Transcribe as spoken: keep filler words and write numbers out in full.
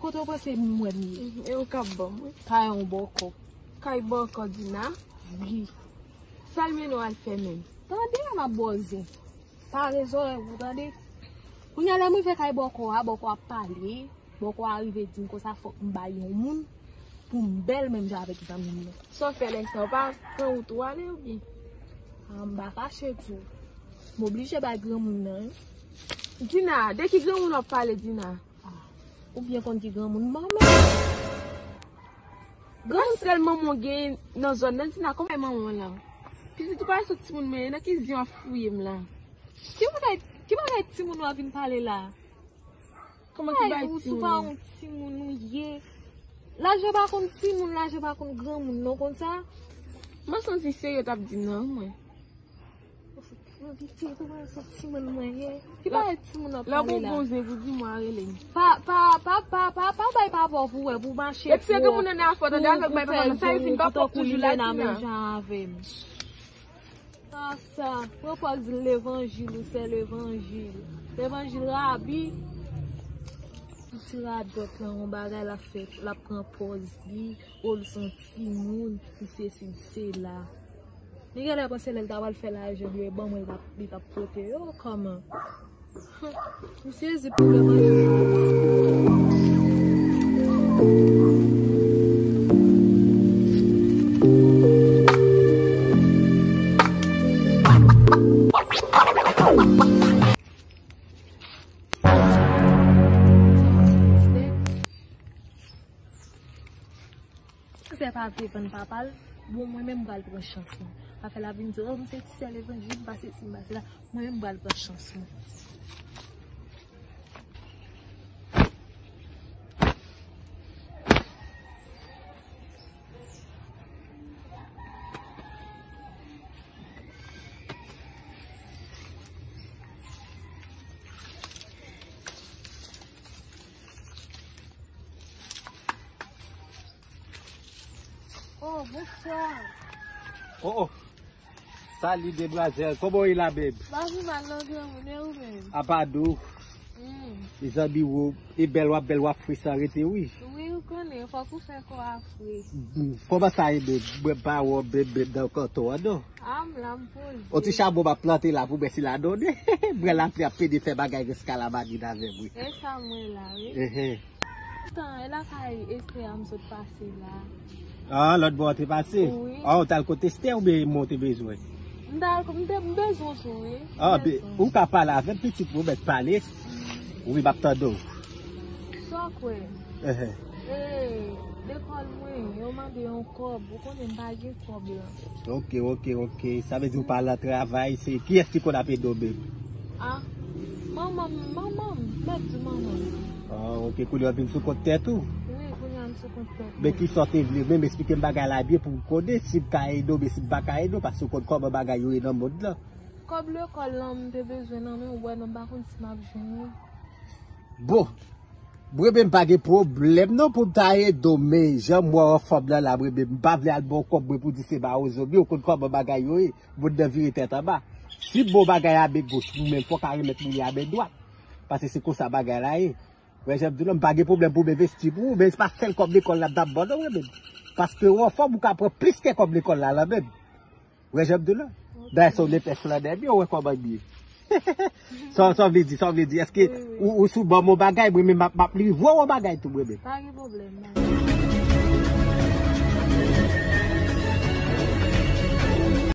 Kote w panse m wè m ye? Mhm, e ou k ap ban m, wi. Kay yon bòkò. Kay bòkò, Dina? Wi. Sa l mennen w al fè menm? Tande, m ap bòze. Pare zòrèy w, tande. Kounye a, lè m rive kay bòkò a, bòkò ap pale. Bòkò a rive di m konsa fòk m bay yon moun pou m bèl menm jan avèk zanmi m nan. Sa w fè lè sa? W pa pran wout ou ale oubyen? A, m pa kache tou. M oblije bay granmoun nan, wi. Dina, de ki granmoun w ap pale, Dina? A, ou byen konn ki granmoun manman. Granmoun sèl manman w gen nan zòn nan, Dina, kòman manman w la? Pitit ou pa sot timoun mwen, nan ki zye w ap fouye m la? Ki bagay, ki bagay timoun w ap vin pale la? Kòman ki bay timoun? Ou pa yon timoun ou ye. Laj yo pa konn timoun, laj yo pa konn granmoun, non, konn sa? Mwen santi se yo t ap di m nan, mwen. Mwen vite, ou pa yon timoun mwen ye. Ki bagay timoun ap pale la? Lè w gon zen pou di mwen, rele m. Pa, pa, pa, pa, pa, pa bay pa vò pou wè, pou mache. Epi se granmoun nan afò, tande avèk bay pa vò, sa e vin pa pwòp toujou la, Dina. Sa, sa, pran pòz levanjil ou sè levanjil. Levanjil rabi. Ti radòt lan, yon bagay l ap fè, l ap pran pòz li, o l se yon timoun, li sesi, li sela. Li genlè panse lè l ta pral fè lajan, li ban mwen, li t ap, li t ap pote yo, kòman? M sezi pou levanjil. Sè pa vle vann papa l, bon, mwen menm m pral pran chans mwen. Afè la vin di, o, m se ti sè levanjil, m pa sesi, m pa sela. Mwen menm m pral pran chans mwen. Oh, bonswa. Oh, oh. Salut, demoiselle. Kòman w ye la, babe? M pa pi mal non, granmoun, e ou menm? Apa dou. Hmm. Mezanmi, ou, e bèl w ap bèl, w ap fre san rete, wi. Wi, ou konnen, fòk ou fè kò a fre. Hmm, kòman sa ye, babe? Mwen pa wè w, babe, babe, nan kanton an, non. A, m la, m poze. On ti chabon m ap plante la pou mwen si la donnen. Mwen lapli ap pede fè bagay jiska la madrid avè m, wi. E sa mwen la, wi. Ehe. Tan, e lakay Esther a m sot pase la. Ah, lòt bò w te pase? Wi. Ah, ou t al kot Esther oubyen mwen w te bezwen? M t al, m te, m bezwen w tou, wi. Ah, ou ka pale avè m, pitit, ou mèt pale. Wi, m ap tande w. Sa w kwè? Ehe. E, lekòl mwen, yo mande yon kòb, ou konnen m pa gen kòb la. Ok, ok, ok. Sa vle di ou pa nan travay, se kiyès ki konn ap ede w menm? Ah, manman m, manman m, m mèt di manman m. Ah, ok, kounye a w vin sou kont tèt ou? Wi, kounye a m sou kont tèt mwen. Men kisa w te vle menm, esplike m bagay la byen pou m konnen si m ka ede w, men si m pa ka ede w, paske w konn kòman bagay yo ye nan mond lan. Kòb lekòl lan m te bezwen nan men w, wè non, m pa konn si m ap jwenn li. Bon, mwen menm m pa gen pwoblèm non pou m ta ede w, men jan m wè w anfòm lan la, mwen menm m pa vle al ba w kòb mwen pou di se mawozo, men w konn kòman bagay yo ye, moun nan vire tèt anba. Si m ba w bagay a men goch, ou menm fò w ka remèt mwen li a men dwat. Paske se konsa bagay la ye. Wè jan m di w lan, m pa gen pwoblèm pou m envesti pou ou, men se pa sèl kòb lekòl la m t ap ba w non mwen menm. Paske w anfòm ou ka pran plis ke kòb lekòl la lan menm. Wè jan m di w lan. Dayè se yon lepè flannè m ye, ou wè kòman m ye. Sa, sa w vle di, sa w vle di? Èske ou, ou sou ban m yon bagay, mwen menm m ap, m ap livre w yon bagay tou mwen menm? Pa gen pwoblèm, pa gen pwoblèm.